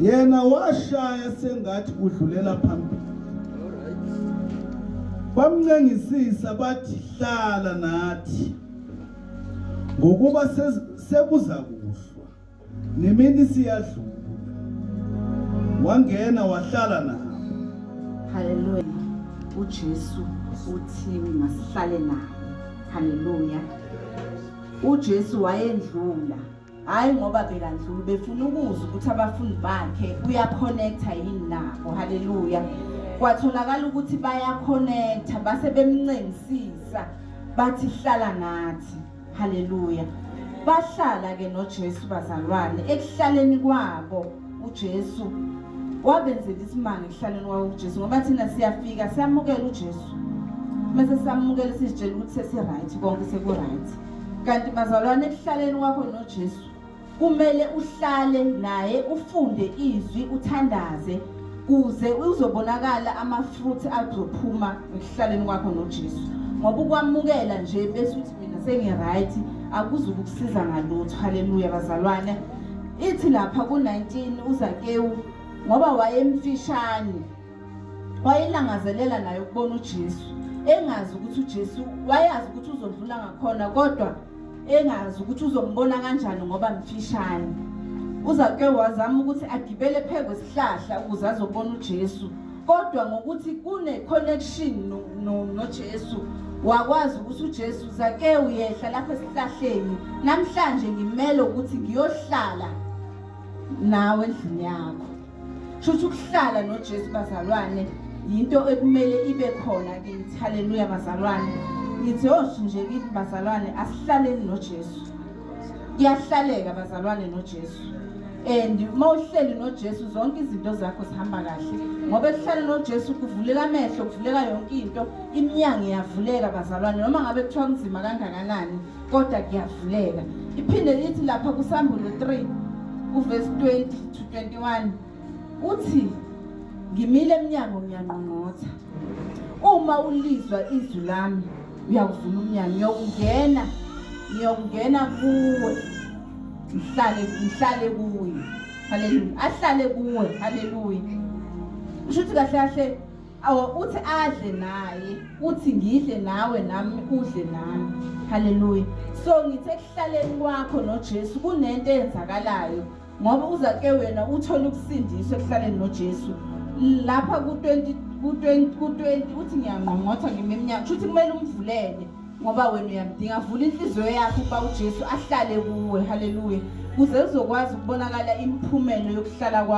Yena washaya sengathi udlulela phambili. Bamncengisisa bathi, hlala nathi, ngokuba sekuza kuhlwa, nemini siyadlula. Wangena wahlala nabo. Haleluya. UJesu uthi masihlale naye. Haleluya. UJesu wayendlula Hayi ngoba bekandlula befuna ukuzwa ukuthi abafundi bakhe uyaconnecta yini nabo. Haleluya. Kwatholakala ukuthi bayaconnecta base bemncengisisa bathi hlala nathi. Haleluya. Bahlala ke noJesu bazalwane ekuhlaleni kwabo uJesu wabenzela isimanga ekuhlaleni kwabo uJesu ngoba thina siyafika siyamukela uJesu mase samukela sizitshela ukuthi sesi-right konke seku-right Kanti bazalwane ekuhlaleni kwakho noJesu kumele uhlale naye ufunde izwi uthandaze kuze uzobonakala ama-fruit azophuma ekuhlaleni kwakho noJesu ngoba ukwamukela nje bese uthi mina sengi-right akuzukukusiza ngalutho. Haleluya bazalwane. Ithi lapha ku-19 uZakewu ngoba wayemfishane wayelangazelela naye ukubona uJesu engazi ukuthi uJesu wayazi ukuthi uzodlula ngakhona kodwa engazi ukuthi uzombona kanjani ngoba mfishane. Uzake wazama ukuthi agibele phezu kwesihlahla ukuze azobona uJesu kodwa ngokuthi kune connection noJesu wakwazi ukuthi uJesu zake uyehla lapha esihlahleni namhlanje ngimele ukuthi ngiyohlala nawe endlini yakho. Shuthi ukuhlala noJesu bazalwane yinto ekumele ibe khona kithi. Haleluya bazalwane. Ngithi osho nje kithi bazalwane asihlaleni noJesu. Kuyahlaleka bazalwane noJesu. And uma uhleli noJesu zonke izinto zakho zihamba kahle. Ngoba ekuhlala noJesu kuvuleka amehlo, kuvuleka yonke into, iminyango iyavuleka bazalwane noma ngabe kuthiwa kunzima kangakanani. kodwa kuyavuleka. Iphinde lithi lapha kuSambulo 3 uvesi 20 to 21 uthi ngimile emnyango ngiyangqongqotha. Uma ulizwa izwi lami uyakuvula umnyango ngiyokungena ngiyokungena kuwe ngihlale ngihlale kuye. Haleluya. Ahlale kuwe. Haleluya. Kusho ukuthi kahle kahle Awu uthi adle naye, uthi ngidle nawe nami udle nami. Haleluya. So ngithi ekuhlaleni kwakho noJesu kunento eyenzakalayo ngoba uza ke wena uthole ukusindiswa ekuhlaleni noJesu. Lapha ku-20 ku-20 ku-20 uthi ngiyangqongqotha ngime emnyango. Kusho ukuthi kumele umvulele ngoba wena uyamdinga. Vula inhliziyo yakho ukuba uJesu ahlale kuwe. Haleluya. Kuze uzokwazi ukubonakala imiphumelo yokuhlala kwakho.